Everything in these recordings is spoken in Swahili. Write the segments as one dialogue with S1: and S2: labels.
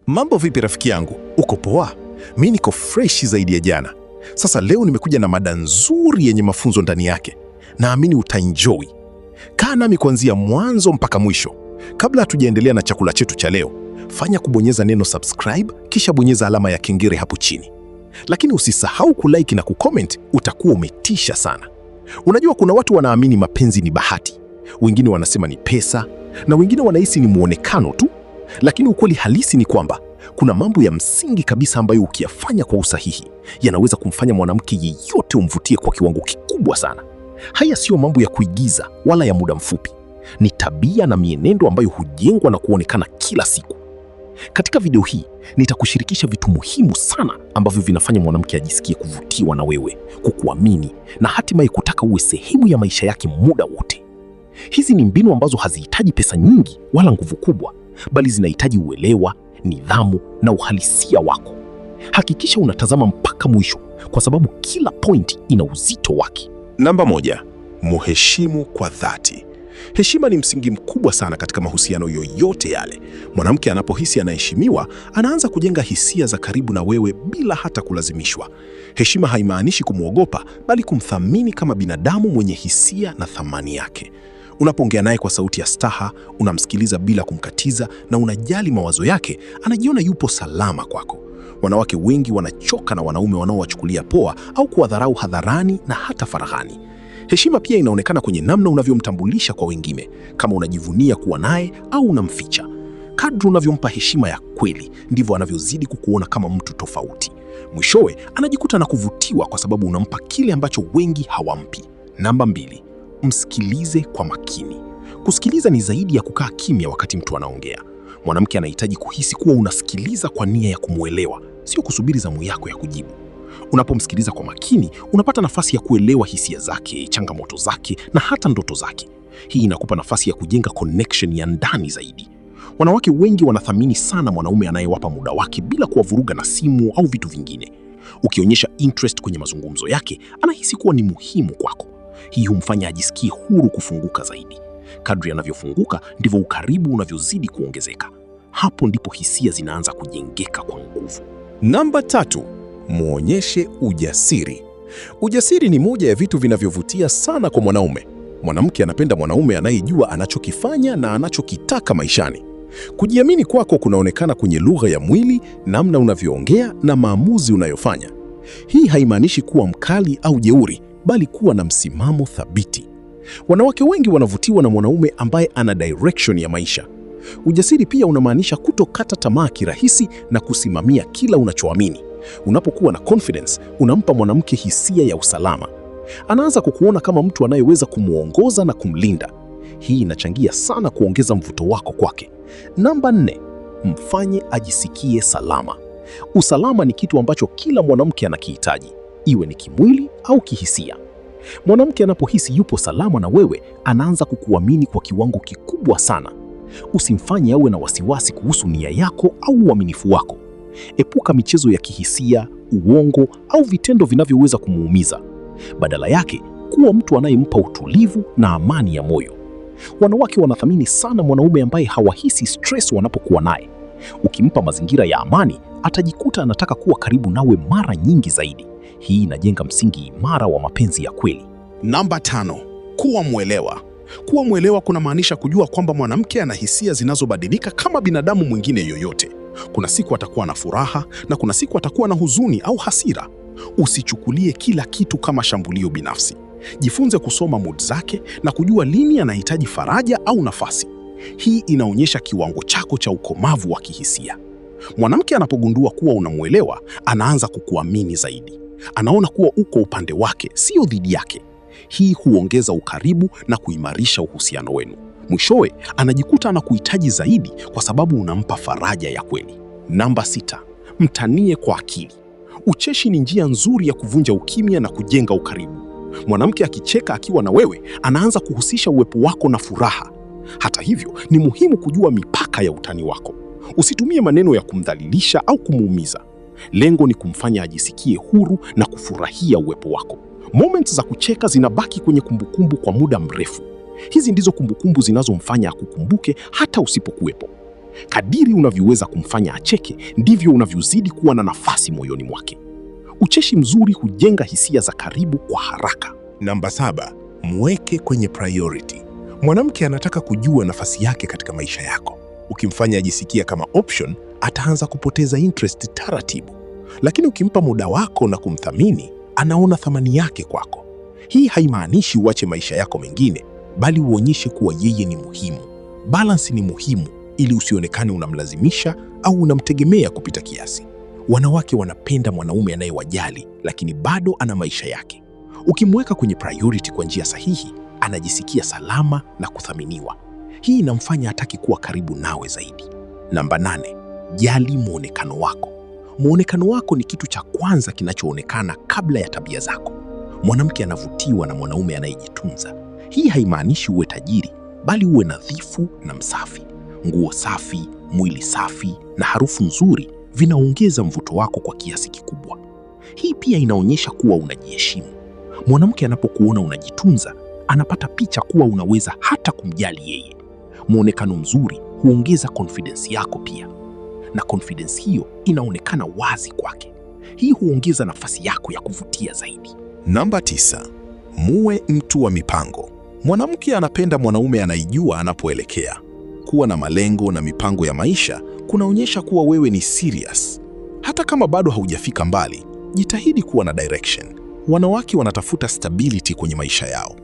S1: Mambo vipi rafiki yangu, uko poa? Mi niko freshi zaidi ya jana. Sasa leo nimekuja na mada nzuri yenye mafunzo ndani yake, naamini utaenjoy. Kaa nami kuanzia mwanzo mpaka mwisho. Kabla hatujaendelea na chakula chetu cha leo, fanya kubonyeza neno subscribe, kisha bonyeza alama ya kengele hapo chini. Lakini usisahau kulike na kucomment, utakuwa umetisha sana. Unajua kuna watu wanaamini mapenzi ni bahati, wengine wanasema ni pesa, na wengine wanahisi ni muonekano tu. Lakini ukweli halisi ni kwamba kuna mambo ya msingi kabisa ambayo ukiyafanya kwa usahihi yanaweza kumfanya mwanamke yeyote umvutie kwa kiwango kikubwa sana. Haya siyo mambo ya kuigiza wala ya muda mfupi. Ni tabia na mienendo ambayo hujengwa na kuonekana kila siku. Katika video hii nitakushirikisha vitu muhimu sana ambavyo vinafanya mwanamke ajisikie kuvutiwa na wewe, kukuamini na hatimaye kutaka uwe sehemu ya maisha yake muda wote. Hizi ni mbinu ambazo hazihitaji pesa nyingi wala nguvu kubwa, bali zinahitaji uelewa, nidhamu na uhalisia wako. Hakikisha unatazama mpaka mwisho, kwa sababu kila point ina uzito wake.
S2: Namba 1, muheshimu kwa dhati. Heshima ni msingi mkubwa sana katika mahusiano yoyote yale. Mwanamke anapohisi anaheshimiwa, anaanza kujenga hisia za karibu na wewe bila hata kulazimishwa. Heshima haimaanishi kumwogopa, bali kumthamini kama binadamu mwenye hisia na thamani yake. Unapoongea naye kwa sauti ya staha, unamsikiliza bila kumkatiza na unajali mawazo yake, anajiona yupo salama kwako. Wanawake wengi wanachoka na wanaume wanaowachukulia poa au kuwadharau hadharani na hata faraghani. Heshima pia inaonekana kwenye namna unavyomtambulisha kwa wengine, kama unajivunia kuwa naye au unamficha. Kadri unavyompa heshima ya kweli, ndivyo anavyozidi kukuona kama mtu tofauti. Mwishowe anajikuta na kuvutiwa kwa sababu unampa kile ambacho wengi hawampi. Namba 2, msikilize kwa makini. Kusikiliza ni zaidi ya kukaa kimya wakati mtu anaongea. Mwanamke anahitaji kuhisi kuwa unasikiliza kwa nia ya kumwelewa, sio kusubiri zamu yako ya kujibu. Unapomsikiliza kwa makini, unapata nafasi ya kuelewa hisia zake, changamoto zake na hata ndoto zake. Hii inakupa nafasi ya kujenga connection ya ndani zaidi. Wanawake wengi wanathamini sana mwanaume anayewapa muda wake bila kuwavuruga na simu au vitu vingine. Ukionyesha interest kwenye mazungumzo yake, anahisi kuwa ni muhimu kwako. Hii humfanya ajisikie huru kufunguka zaidi. Kadri anavyofunguka ndivyo ukaribu unavyozidi kuongezeka. Hapo ndipo hisia zinaanza kujengeka kwa nguvu.
S1: Namba 3, muonyeshe ujasiri. Ujasiri ni moja ya vitu vinavyovutia sana kwa mwanaume. Mwanamke anapenda mwanaume anayejua anachokifanya na anachokitaka maishani. Kujiamini kwako kunaonekana kwenye lugha ya mwili, namna unavyoongea na maamuzi unayofanya. Hii haimaanishi kuwa mkali au jeuri, bali kuwa na msimamo thabiti. Wanawake wengi wanavutiwa na mwanaume ambaye ana direction ya maisha. Ujasiri pia unamaanisha kutokata tamaa kirahisi na kusimamia kila unachoamini. Unapokuwa na confidence, unampa mwanamke hisia ya usalama. Anaanza kukuona kama mtu anayeweza kumwongoza na kumlinda. Hii inachangia sana kuongeza mvuto wako kwake. Namba 4, mfanye ajisikie salama. Usalama ni kitu ambacho kila mwanamke anakihitaji, iwe ni kimwili au kihisia. Mwanamke anapohisi yupo salama na wewe, anaanza kukuamini kwa kiwango kikubwa sana. Usimfanye awe na wasiwasi kuhusu nia yako au uaminifu wako. Epuka michezo ya kihisia, uongo au vitendo vinavyoweza kumuumiza. Badala yake, kuwa mtu anayempa utulivu na amani ya moyo. Wanawake wanathamini sana mwanaume ambaye hawahisi stress wanapokuwa naye. Ukimpa mazingira ya amani, atajikuta anataka kuwa karibu nawe mara nyingi zaidi. Hii inajenga msingi imara wa mapenzi ya kweli.
S3: Namba 5, kuwa mwelewa. Kuwa mwelewa kunamaanisha kujua kwamba mwanamke ana hisia zinazobadilika kama binadamu mwingine yoyote. Kuna siku atakuwa na furaha na kuna siku atakuwa na huzuni au hasira. Usichukulie kila kitu kama shambulio binafsi. Jifunze kusoma mood zake na kujua lini anahitaji faraja au nafasi. Hii inaonyesha kiwango chako cha ukomavu wa kihisia. Mwanamke anapogundua kuwa unamwelewa, anaanza kukuamini zaidi. Anaona kuwa uko upande wake, sio dhidi yake. Hii huongeza ukaribu na kuimarisha uhusiano wenu. Mwishowe anajikuta anakuhitaji zaidi kwa sababu unampa faraja ya kweli. Namba 6, mtanie kwa akili. Ucheshi ni njia nzuri ya kuvunja ukimya na kujenga ukaribu. Mwanamke akicheka akiwa na wewe, anaanza kuhusisha uwepo wako na furaha. Hata hivyo, ni muhimu kujua mipaka ya utani wako. Usitumie maneno ya kumdhalilisha au kumuumiza. Lengo ni kumfanya ajisikie huru na kufurahia uwepo wako. Moments za kucheka zinabaki kwenye kumbukumbu kwa muda mrefu. Hizi ndizo kumbukumbu zinazomfanya akukumbuke hata usipokuwepo.
S1: Kadiri unavyoweza kumfanya acheke, ndivyo unavyozidi kuwa na nafasi moyoni mwake. Ucheshi mzuri hujenga hisia za karibu kwa haraka.
S2: Namba 7, mweke kwenye priority. Mwanamke anataka kujua nafasi yake katika maisha yako. Ukimfanya ajisikia kama option, ataanza kupoteza interest taratibu. Lakini ukimpa muda wako na kumthamini, anaona thamani yake kwako. Hii haimaanishi uache maisha yako mengine, bali uonyeshe kuwa yeye ni muhimu. Balance ni muhimu ili usionekane unamlazimisha au unamtegemea kupita kiasi. Wanawake wanapenda mwanaume anayewajali, lakini bado ana maisha yake. Ukimweka kwenye priority kwa njia sahihi, anajisikia salama na kuthaminiwa. Hii inamfanya ataki kuwa karibu nawe zaidi. Namba 8, jali mwonekano wako. Mwonekano wako ni kitu cha kwanza kinachoonekana kabla ya tabia zako. Mwanamke anavutiwa na mwanaume anayejitunza. Hii haimaanishi uwe tajiri, bali uwe nadhifu na msafi. Nguo safi, mwili safi na harufu nzuri vinaongeza mvuto wako kwa kiasi kikubwa. Hii pia inaonyesha kuwa unajiheshimu. Mwanamke anapokuona unajitunza, anapata picha kuwa unaweza hata kumjali yeye. Mwonekano mzuri huongeza confidence yako pia, na confidence hiyo inaonekana wazi kwake. Hii huongeza nafasi yako ya kuvutia zaidi.
S3: Namba 9, muwe mtu wa mipango. Mwanamke anapenda mwanaume anayejua anapoelekea. Kuwa na malengo na mipango ya maisha kunaonyesha kuwa wewe ni serious. Hata kama bado haujafika mbali, jitahidi kuwa na direction. Wanawake wanatafuta stability kwenye maisha yao.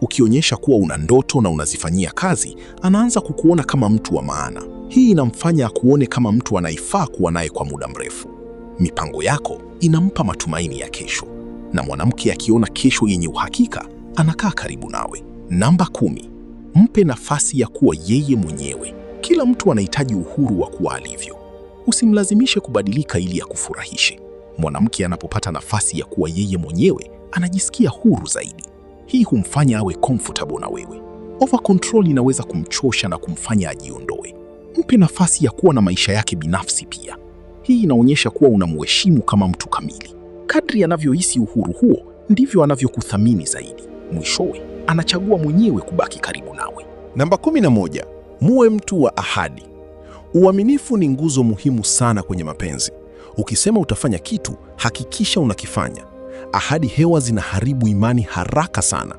S3: Ukionyesha kuwa una ndoto na unazifanyia kazi, anaanza kukuona kama mtu wa maana. Hii inamfanya akuone kama mtu anayefaa kuwa naye kwa muda mrefu. Mipango yako inampa matumaini ya kesho, na mwanamke akiona kesho yenye uhakika, anakaa karibu nawe. Namba 10, mpe nafasi ya kuwa yeye mwenyewe. Kila mtu anahitaji uhuru wa kuwa alivyo. Usimlazimishe kubadilika ili akufurahishe. Mwanamke anapopata nafasi ya kuwa yeye mwenyewe, anajisikia huru zaidi. Hii humfanya awe comfortable na wewe. Over control inaweza kumchosha na kumfanya ajiondoe. Mpe nafasi ya kuwa na maisha yake binafsi pia. Hii inaonyesha kuwa unamheshimu kama mtu kamili. Kadri anavyohisi uhuru huo, ndivyo anavyokuthamini zaidi. Mwishowe, anachagua mwenyewe kubaki karibu nawe.
S2: Namba 11, muwe mtu wa ahadi. Uaminifu ni nguzo muhimu sana kwenye mapenzi. Ukisema utafanya kitu, hakikisha unakifanya. Ahadi hewa zinaharibu imani haraka sana.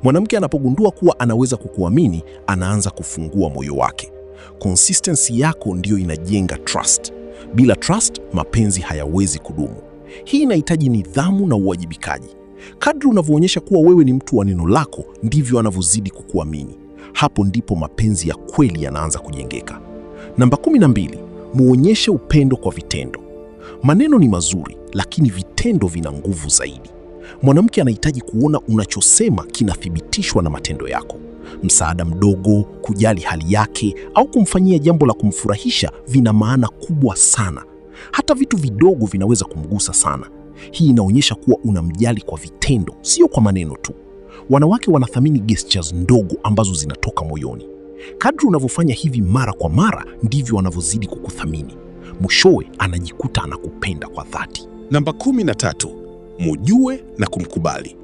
S2: Mwanamke anapogundua kuwa anaweza kukuamini, anaanza kufungua moyo wake. Consistency yako ndiyo inajenga trust. Bila trust, mapenzi hayawezi kudumu. Hii inahitaji nidhamu na uwajibikaji. Kadri unavyoonyesha kuwa wewe ni mtu wa neno lako, ndivyo anavyozidi kukuamini. Hapo ndipo mapenzi ya kweli yanaanza kujengeka. Namba 12, muonyeshe upendo kwa vitendo. Maneno ni mazuri, lakini vitendo vina nguvu zaidi. Mwanamke anahitaji kuona unachosema kinathibitishwa na matendo yako. Msaada mdogo, kujali hali yake, au kumfanyia jambo la kumfurahisha vina maana kubwa sana. Hata vitu vidogo vinaweza kumgusa sana. Hii inaonyesha kuwa unamjali kwa vitendo, sio kwa maneno tu. Wanawake wanathamini gestures ndogo ambazo zinatoka moyoni. Kadri unavyofanya hivi mara kwa mara, ndivyo wanavyozidi kukuthamini. Mwishowe anajikuta anakupenda kwa dhati.
S3: Namba 13, mujue na kumkubali.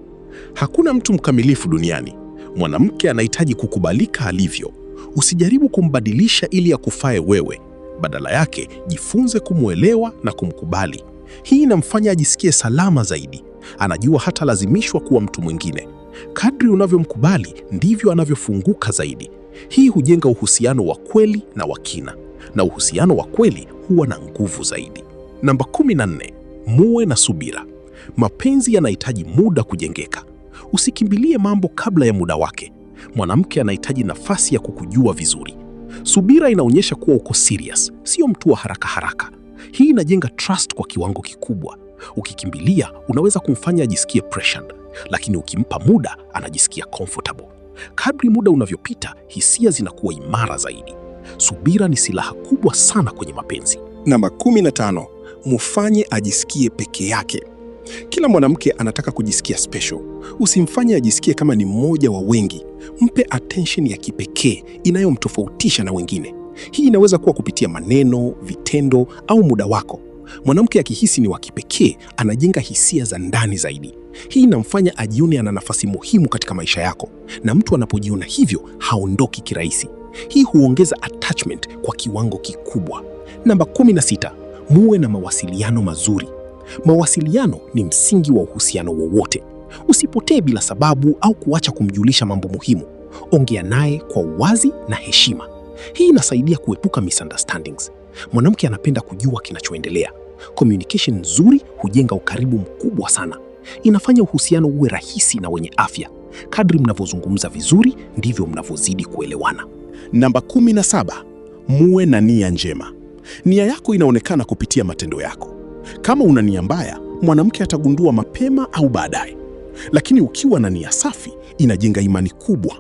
S3: Hakuna mtu mkamilifu duniani. Mwanamke anahitaji kukubalika alivyo. Usijaribu kumbadilisha ili akufae wewe. Badala yake, jifunze kumwelewa na kumkubali. Hii inamfanya ajisikie salama zaidi. Anajua hatalazimishwa kuwa mtu mwingine. Kadri unavyomkubali ndivyo anavyofunguka zaidi. Hii hujenga uhusiano wa kweli na wa kina, na uhusiano wa kweli huwa na nguvu zaidi. Namba 14, muwe na subira. Mapenzi yanahitaji muda kujengeka. Usikimbilie mambo kabla ya muda wake. Mwanamke anahitaji nafasi ya kukujua vizuri. Subira inaonyesha kuwa uko serious, sio mtu wa haraka haraka. Hii inajenga trust kwa kiwango kikubwa. Ukikimbilia, unaweza kumfanya ajisikie pressured, lakini ukimpa muda, anajisikia comfortable. Kadri muda unavyopita, hisia zinakuwa imara zaidi. Subira ni silaha kubwa sana kwenye mapenzi.
S2: Namba 15, mufanye ajisikie peke yake. Kila mwanamke anataka kujisikia special. Usimfanye ajisikie kama ni mmoja wa wengi. Mpe attention ya kipekee inayomtofautisha na wengine. Hii inaweza kuwa kupitia maneno, vitendo au muda wako. Mwanamke akihisi ni wa kipekee, anajenga hisia za ndani zaidi. Hii inamfanya ajione ana nafasi muhimu katika maisha yako, na mtu anapojiona hivyo haondoki kirahisi.
S1: Hii huongeza attachment kwa kiwango kikubwa. Namba 16, muwe na mawasiliano mazuri. Mawasiliano ni msingi wa uhusiano wowote. Usipotee bila sababu au kuacha kumjulisha mambo muhimu. Ongea naye kwa uwazi na heshima. Hii inasaidia kuepuka misunderstandings. Mwanamke anapenda kujua kinachoendelea. Communication nzuri hujenga ukaribu mkubwa sana. Inafanya uhusiano uwe rahisi na wenye afya. Kadri mnavyozungumza vizuri, ndivyo mnavyozidi kuelewana.
S3: Namba 17, muwe na nia njema. Nia yako inaonekana kupitia matendo yako. Kama una nia mbaya, mwanamke atagundua mapema au baadaye. Lakini ukiwa na nia safi, inajenga imani kubwa.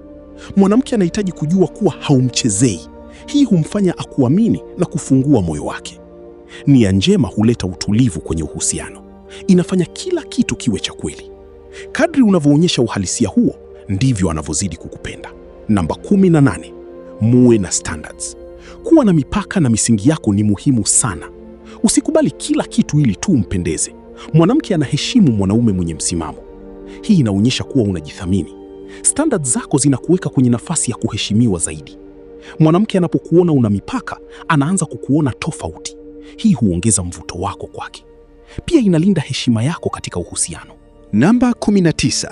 S3: Mwanamke anahitaji kujua kuwa haumchezei. Hii humfanya akuamini na kufungua moyo wake. Nia njema huleta utulivu kwenye uhusiano. Inafanya kila kitu kiwe cha kweli. Kadri unavyoonyesha uhalisia huo, ndivyo anavyozidi kukupenda. Namba 18, muwe na standards. Kuwa na mipaka na misingi yako ni muhimu sana. Usikubali kila kitu ili tu umpendeze. Mwanamke anaheshimu mwanaume mwenye msimamo. Hii inaonyesha kuwa unajithamini. Standards zako zinakuweka kwenye nafasi ya kuheshimiwa zaidi. Mwanamke anapokuona una mipaka, anaanza kukuona tofauti. Hii huongeza mvuto wako kwake. Pia inalinda heshima yako katika uhusiano.
S4: Namba 19,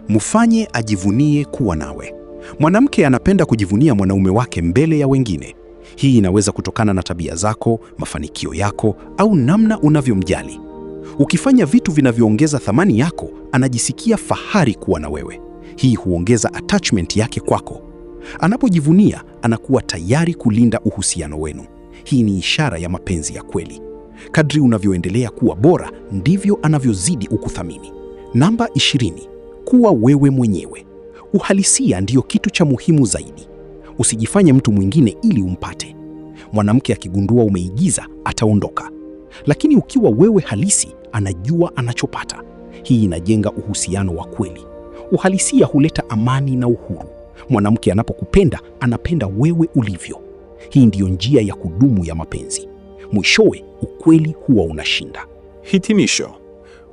S4: mfanye ajivunie kuwa nawe. Mwanamke anapenda kujivunia mwanaume wake mbele ya wengine. Hii inaweza kutokana na tabia zako, mafanikio yako au namna unavyomjali. Ukifanya vitu vinavyoongeza thamani yako, anajisikia fahari kuwa na wewe. Hii huongeza attachment yake kwako. Anapojivunia, anakuwa tayari kulinda uhusiano wenu. Hii ni ishara ya mapenzi ya kweli. Kadri unavyoendelea kuwa bora, ndivyo anavyozidi ukuthamini. Namba 20, kuwa wewe mwenyewe. Uhalisia ndiyo kitu cha muhimu zaidi. Usijifanye mtu mwingine ili umpate. Mwanamke akigundua umeigiza, ataondoka. Lakini ukiwa wewe halisi, anajua anachopata. Hii inajenga uhusiano wa kweli. Uhalisia huleta amani na uhuru. Mwanamke anapokupenda, anapenda wewe ulivyo. Hii ndiyo njia ya kudumu ya mapenzi. Mwishowe, ukweli huwa unashinda.
S2: Hitimisho.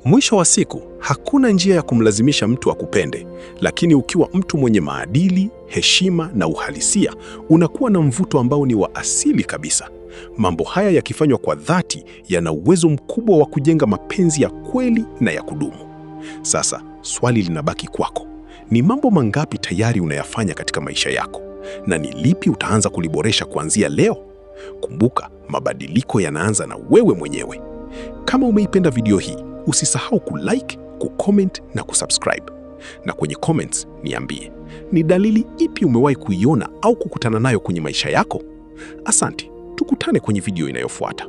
S2: Mwisho wa siku, hakuna njia ya kumlazimisha mtu akupende, lakini ukiwa mtu mwenye maadili, heshima na uhalisia, unakuwa na mvuto ambao ni wa asili kabisa. Mambo haya yakifanywa kwa dhati, yana uwezo mkubwa wa kujenga mapenzi ya kweli na ya kudumu. Sasa, swali linabaki kwako. Ni mambo mangapi tayari unayafanya katika maisha yako? Na ni lipi utaanza kuliboresha kuanzia leo? Kumbuka, mabadiliko yanaanza na wewe mwenyewe. Kama umeipenda video hii, usisahau kulike, kucomment na kusubscribe. Na kwenye comments niambie, ni dalili ipi umewahi kuiona au kukutana nayo kwenye maisha yako? Asante, tukutane kwenye video inayofuata.